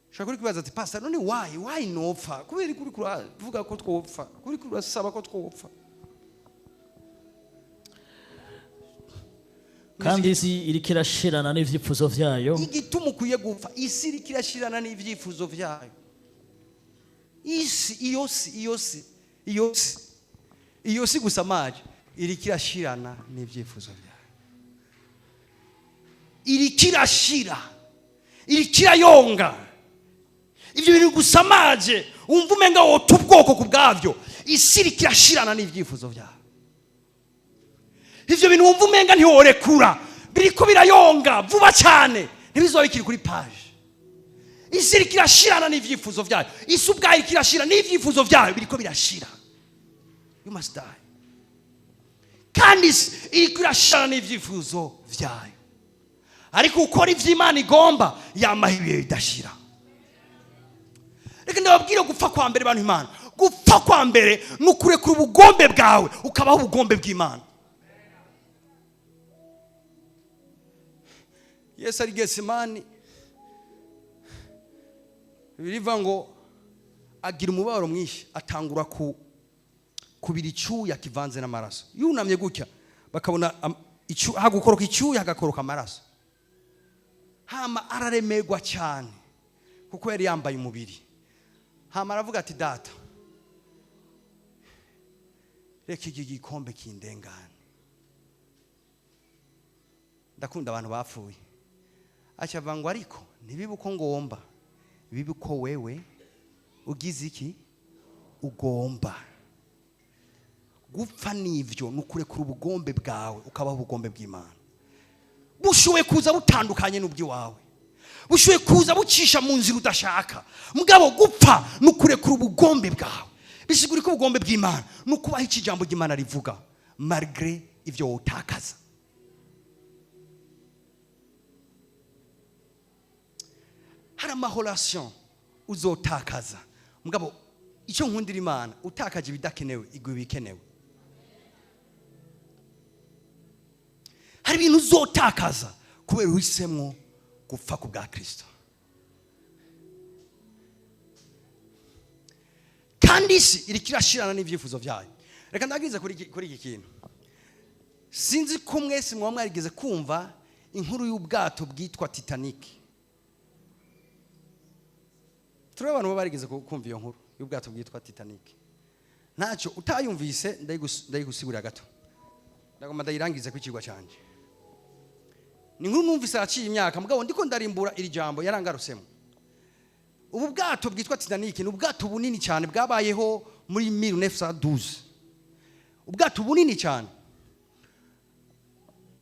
Ushobora kuri kwibaza ati: "Pastor, none why nopfa? Kubera kuri kuravuga ko twopfa, kuri kurasaba ko twopfa?" Kandi isi iriko irashirana n'ivyifuzo vyayo. Igituma ukwiye gupfa: isi iriko irashirana n'ivyifuzo vyayo. Isi, iyo si, iyo si, iyo si, iyo si gusa amaje, iriko irashirana n'ivyifuzo vyayo, iriko irashira, iriko irayonga. Ibyo bintu gusa amaje wumva umenga wota ubwoko ku bwabyo, isi iriko irashirana n'ivyifuzo vyayo. Ivyo bintu wumva umenga ntiworekura biriko birayonga vuba cyane, ntibizoba bikiri kuri page. Isi iriko irashirana n'ivyifuzo vyayo, isi ubwayo iriko irashira n'ivyifuzo vyayo, biriko birashira. You must die. Kandi isi iriko irashirana n'ivyifuzo vyayo, ariko ukora ivy'Imana igomba yamaho ibihe bidashira. Reka ndababwire, gupfa kwa mbere, bantu Imana, gupfa kwa mbere ni ukurekura ubugombe bwawe, ukabaho ubugombe bw'Imana. Yesu ari Getsemani, biriva ngo agira umubabaro mwinshi, atangura ku kubira icyuya kivanze n'amaraso. Yunamye gutya, bakabona hagukoroka icyuya, hagakoroka amaraso. Hama araremerwa cyane kuko yari yambaye umubiri. Hama aravuga ati: "Data, reka iki gikombe kindengane." Ndakunda abantu bapfuye. Acavuga ngo: "Ariko ntibibe uko ngomba, bibe uko wewe ugize iki ugomba." Gupfa n'ivyo ni ukurekura ubugombe bwawe, ukabaho ubugombe bw'Imana. Bushoboye kuza butandukanye n'ubw'iwawe, bushoboye kuza bucisha mu nzira udashaka, mugabo gupfa ni ukurekura ubugombe bwawe. Bisigura ko ubugombe bw'Imana ni ukubaho icyo ijambo ry'Imana rivuga, malgré ibyo wotakaza. Hari amahorasiyo uzotakaza, mugabo icyo nkundira Imana, utakaje ibidakenewe, iguha ibikenewe. Hari ibintu uzotakaza kubera uhisemo gupfa ku bwa Kirisito. Kandi isi iriko irashirana n'ibyifuzo byayo. Reka ndabwize kuri iki kintu. Sinzi ko mwese mwaba mwarigeze kumva inkuru y'ubwato bwitwa Titanic. Turi abantu baba barigeze kumva iyo nkuru y'ubwato bwitwa Titanic? Ntacyo utayumvise, ndayigusigurira gato, ndagomba ndayirangize ku ikigwa cyanjye. Ni inkuru numvise araciye imyaka, mugabo ndiko ndarimbura iri jambo yarangarusemo. Ubu bwato bwitwa Titanic ni ubwato bunini cyane bwabayeho muri 1912, ubwato bunini cyane.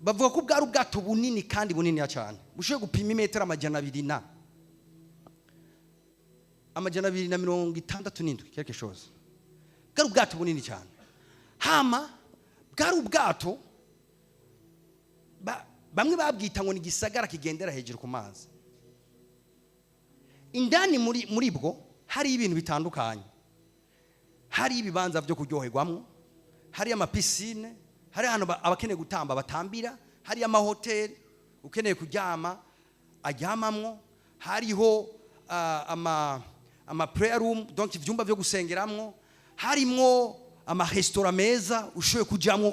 Bavuga ko bwari ubwato bunini kandi bunini cyane, bushoboye gupima imetero 267, quelque chose. Bwari ubwato bunini cyane. Hama bwari ubwato Bamwe babwita ngo ni igisagara kigendera hejuru ku mazi. Indani muri bwo hari ibintu bitandukanye, hari ibibanza byo kuryoherwamo, hari ama piscine, hari ahantu abakeneye gutamba batambira, hari amahoteli ukeneye kuryama aryamamwo, hariho ama prayer room, donc ivyumba byo gusengeramwo, harimwo ama restaurant meza ushoboye kujamwo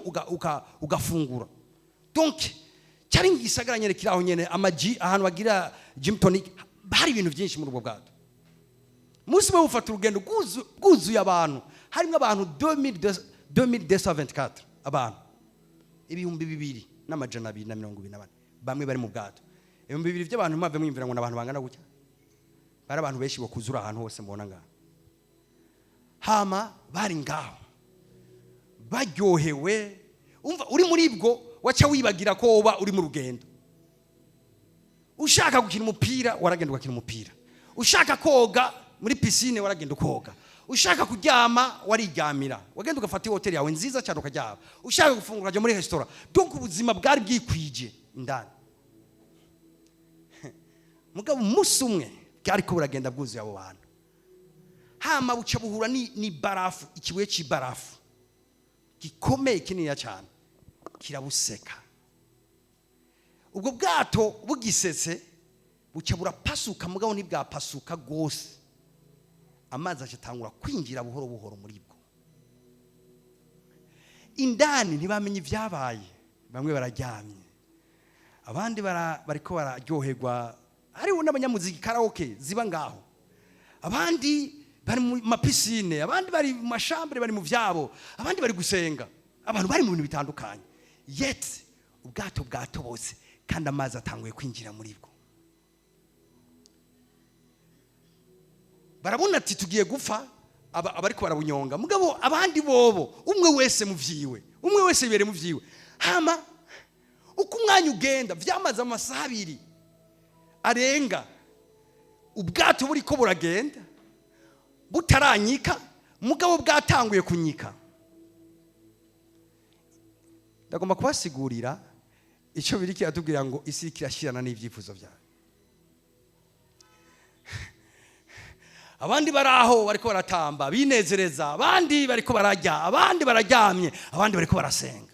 ugafungura. Donc cyari igisagara nyene kiri aho nyene, amaji ahantu bagira gym tonic, hari ibintu byinshi muri ubwo bwato. Umunsi umwe bufata urugendo bwuzuye abantu, harimo abantu 2224, abantu 2224. Bamwe bari mu bwato, 2000 by'abantu. Mwave mwiyumvira ngo ni abantu bangana gutya, bari abantu benshi bakuzura ahantu hose mbona ngaho. Hama bari ngaho baryohewe. Umva, uri muri bwo waca wibagira ko woba uri mu rugendo. Ushaka gukina umupira waragenda ugakina umupira, ushaka koga muri piscine waragenda ukoga, ushaka kuryama wariryamira, wagenda ugafata hoteli yawe nziza cyane ukaryama, ushaka gufungura ukajya muri restaurant. Donc ubuzima bwari bwikwije indani. Mugabo umunsi umwe bwari ko buragenda bwuzuye abo bantu, hama buca buhura ni barafu, ikibuye c'ibarafu gikomeye kininiya cyane kirabuseka. Ubwo bwato bugisetse buca burapasuka, mugabo ntibwapasuka rwose. Amazi acatangura kwinjira buhoro buhoro muri bwo indani. Ntibamenye ibyabaye. Bamwe bararyamye, abandi bariko bararyoherwa, hariho n'abanyamuziki, karaoke ziba ngaho, abandi bari mu ma piscine, abandi bari mu ma chambre, bari mu vyabo, abandi bari gusenga. Abantu bari mu bintu bitandukanye. Yet ubwato bwatobotse kandi amazi atanguye kwinjira muri bwo. Barabona ati tugiye gupfa. Abariko barabunyonga, mugabo abandi bobo umwe wese mu vyiwe, umwe wese yibere mu vyiwe. Hama uko umwanya ugenda, vyamaze amasaha 2 arenga ubwato buriko buragenda butaranyika, mugabo bwatanguye kunyika. Ndagomba kubasigurira icyo biri kiratubwira ngo isi kirashirana n'ibyifuzo byayo. Abandi bari aho bariko baratamba binezereza, abandi bariko bararya, abandi bararyamye, abandi bariko barasenga.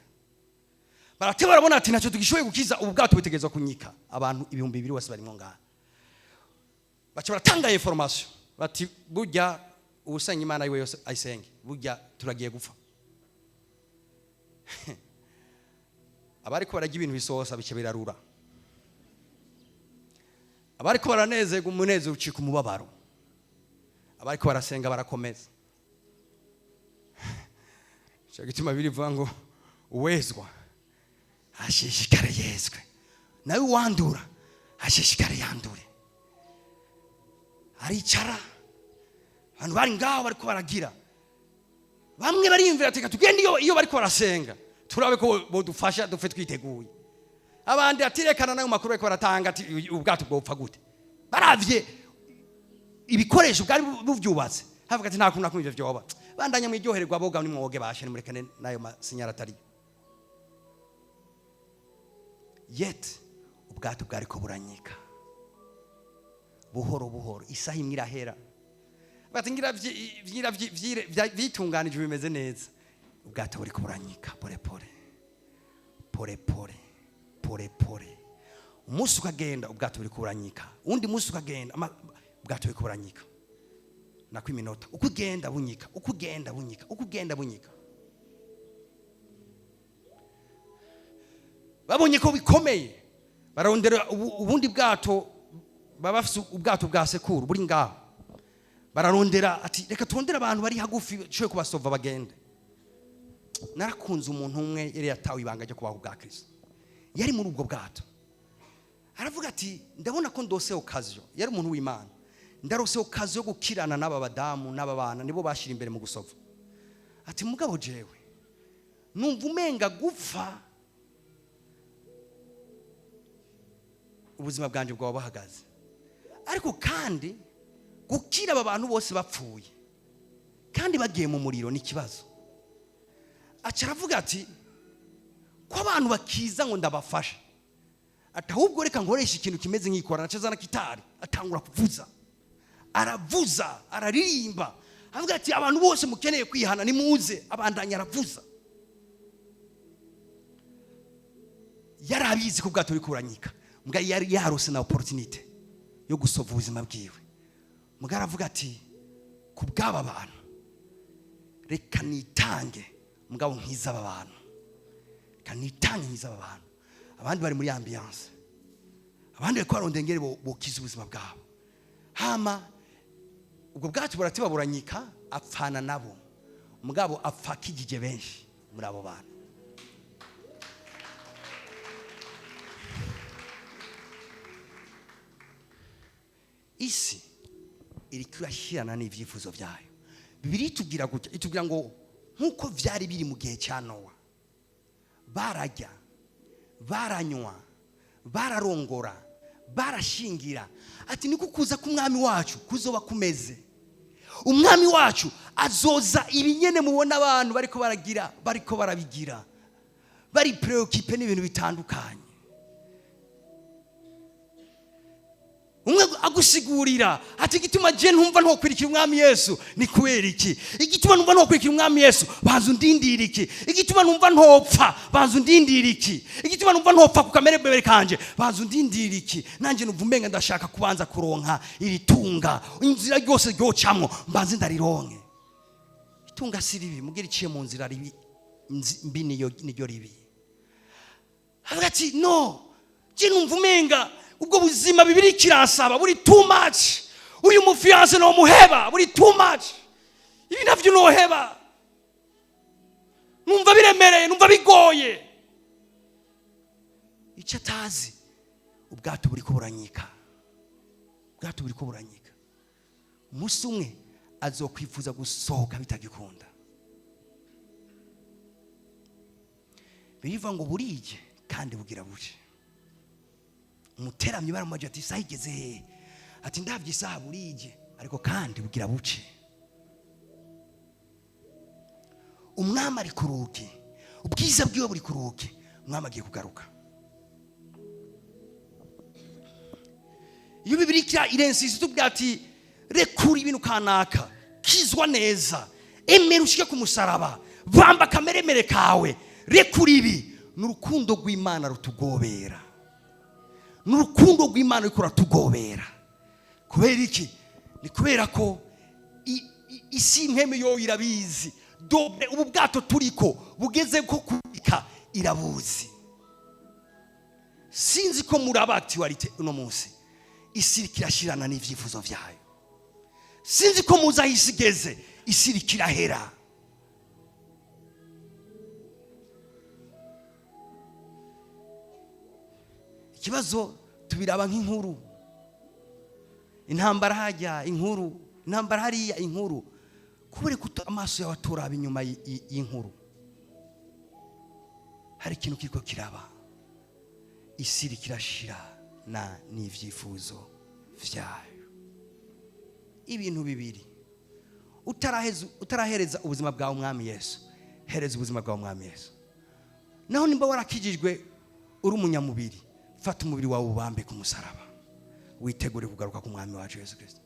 Barate barabona ati ntacyo tugishoboye gukiza, ubu bwato butegerezwa kunyika. Abantu 2000 bose barimo ngaha. Baca baratanga information bati burya ubusenga Imana yiwe yose ayisenge, burya turagiye gupfa. Abariko bararya ibintu bisosa bice birarura, abariko baranezerwa umunezero ucika umubabaro, abariko barasenga barakomeza. Ico gituma birivuga ngo uwezwa ashishikare yezwe, nawe uwandura ashishikare yandure. Aricara, abantu bari ngaho bariko baragira, bamwe bariyumvira ati reka tugende iyo bariko barasenga turabe ko bodufasha dupfe twiteguye. Abandi ati rekana nayo makuru bariko baratanga, ati ubwato bwopfa gute? Baravye ibikoresho bwari buvyubatse, havuga ati nta kuntu nakumva ivyo vyoba. Bandanya mwiryohererwa, boga nimwoge bashe, nimurekane nayo masinyara atariyo. Yet ubwato bwariko buranyika buhoro buhoro, isaha imwe irahera, bati ngira vyitunganije bimeze neza. Ubwato buriko buranyika pole pole pole pole pole pole. Umunsi ukagenda ubwato buriko buranyika, undi munsi ukagenda ubwato buriko buranyika, nako iminota uko ugenda bunyika, uko ugenda bunyika, uko ugenda bunyika. Babonye ko bikomeye, barondera ubundi bwato, baba bafise ubwato bwa sekuru buri ngaho. Bararondera ati reka turondere abantu bari hagufi dushobore kubasova bagende. Narakunze umuntu umwe yari yatawe ibanga ryo kubaho bwa Kristo, yari muri ubwo bwato. Aravuga ati ndabona ko ndose occasion, yari umuntu w'Imana, ndarose occasion yo gukirana n'aba badamu n'aba bana, nibo bashira imbere mu gusova. Ati mugabo jewe numva umenga gupfa ubuzima bwanje bwaba buhagaze, ariko kandi gukira aba bantu bose bapfuye kandi bagiye mu muriro ni ikibazo. Aca aravuga ati ko abantu bakiza ngo ndabafasha, Ati ahubwo reka nkoresha ikintu kimeze nk'ikora. Naca azana gitari, atangura kuvuza, aravuza, araririmba, avuga ati: "Abantu bose mukeneye kwihana nimuze." Abandanya aravuza. Yari abizi ko ubwato buri kuranyika, mbwa yari yarose na opportunité yo gusova ubuzima bwiwe. Mbwa aravuga ati: "Ku bw'aba bantu reka nitange, mugabo nkiza aba bantu, reka nitange nkiza aba bantu." Abandi bari muri ambiance, abandi bariko barondera ingene bokiza ubuzima bwabo. Hama ubwo bwato buratiba buranyika, apfana nabo, mugabo apfa akijije benshi muri abo bantu. Isi iriko irashyirana n'ibyifuzo byayo. Bibiliya itubwira gutya, itubwira ngo nk'uko vyari biri mu gihe cya Nowa, bararya, baranywa, bararongora, barashingira. Ati niko kuza k'umwami wacu kuzoba kumeze. Umwami wacu azoza ibinyene mubona abantu bariko baragira, bariko barabigira, bari préoccupés n'ibintu bitandukanye. Umwe agusigurira ati: "Igituma je ntumva ntokwirikira umwami Yesu ni kubera iki? Igituma numva ntokwirikira umwami Yesu, banza undindira iki? Igituma numva ntopfa, banza undindira iki? Igituma numva ntopfa ku kamere bebere kanje, banza undindira iki? Nanjye numva umenga ndashaka kubanza kuronka iri tunga, inzira ryose ryocamwo mbanze ndarironke." Itunga si ribi, mugira iciye mu nzira ribi mbi niyo niryo ribi. Avuga ati: "No je numva umenga ubwo buzima bibiri kiransaba buri too much. Uyu mu fiancé no muheba, buri too much. Ibi navyo noheba, numva biremereye, numva bigoye." Icyo atazi, ubwato buriko buranyika, ubwato buriko buranyika. Umunsi umwe azokwifuza gusohoka bitagikunda. Birivuga ngo burije kandi bugira buce. Umuteramyi baramubaje ati: "Isaha igeze hehe?" Ati: "Ndabye isaha, burije ariko kandi bugira buce." Umwami ari ku rugi, ubwiza bwiwe buri ku rugi. Umwami agiye kugaruka. Iyo Bibiliya irensisi itubwira ati: "Rekura ibintu kanaka, kizwa neza, emera ushike ku musaraba, bamba akameremere kawe, rekura ibi," ni urukundo rw'Imana rutugobera, ni urukundo rw'Imana ruriko ruratugobera. Kubera iki? Ni kubera ko isi impwemu yo irabizi dobe ubu bwato turiko bugeze ko kubika, irabuzi. Sinzi ko muraba actualité uno munsi, isi iriko irashirana n'ivyifuzo vyayo. Sinzi ko muzi aho isi igeze, isi iriko irahera. Ikibazo tubiraba nk'inkuru, intambara hajya inkuru, intambara hariya inkuru. Kubera ko amaso yawe aturaba inyuma y'inkuru, hari ikintu kiriko kiraba. Isi iriko irashirana n'ivyifuzo vyayo. Ibintu bibiri: utarahereza ubuzima bwawe umwami Yesu, hereza ubuzima bwawe umwami Yesu. Naho nimba warakijijwe uri umunyamubiri, fata umubiri wawe ubambe ku musaraba, witegure kugaruka ku mwami wacu Yesu Kirisito.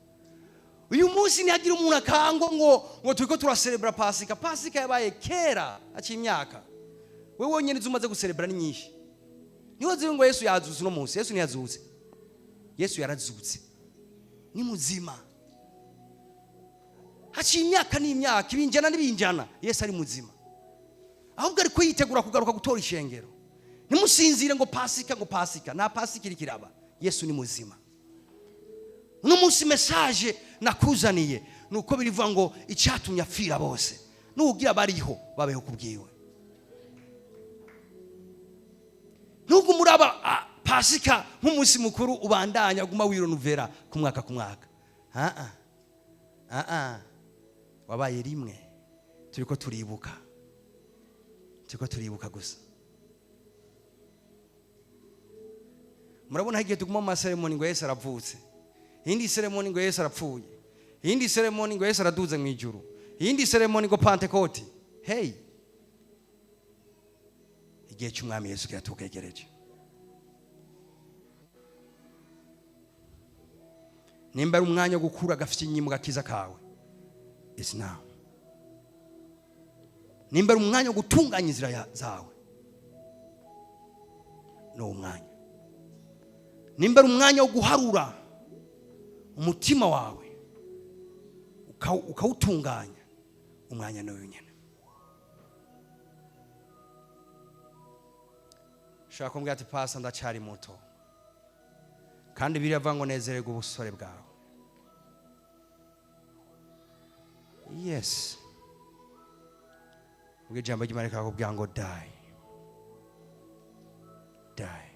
Uyu munsi ntihagira umuntu akangwa ngo turiko turaserebura Pasika. Pasika yabaye kera, haciye imyaka. Wewe wonyine izo umaze guserebura ni nyinshi. Niho ziwe ngo Yesu yazutse uno munsi. Yesu ntiyazutse, Yesu yarazutse, ni muzima. Haciye imyaka n'imyaka, ibinjana n'ibinjana, Yesu ari muzima, ahubwo ariko yitegura kugaruka gutora ishengero. Ntimusinzire ngo Pasika, ngo Pasika. Nta Pasika iriko iraba, Yesu ni muzima. Uno munsi message nakuzaniye ni uko birivuga ngo icyatumye apfira bose n'ugira bariho babeho kubwiwe. Nubwo muraba Pasika nk'umunsi mukuru ubandanya uguma wironuvera ku mwaka ku mwaka, ah ah, wabaye rimwe. Turiko turibuka, turiko turibuka gusa. Murabona igihe tuguma mu ma cérémonies ngo Yesu aravutse, iyindi cérémonie ngo Yesu arapfuye, iyindi cérémonie ngo Yesu araduze mu ijuru, iyindi cérémonie ngo Pantekoti. Hey, igihe cy'umwami Yesu kiratukegereje. Nimba ari umwanya wo gukura agafyinyi mu gakiza kawe, is now. Nimba ari umwanya wo gutunganya inzira zawe, ni uwo mwanya. Nimba ari umwanya wo guharura umutima wawe ukawutunganya, umwanya ni uyu nyine. Ushobora kumbwira ati: "Pasa, ndacyari muto." Kandi biravuga ngo nezererwe ubusore bwawe. Yes, ubwo ijambo ry'Imana rikakubwira ngo die, die.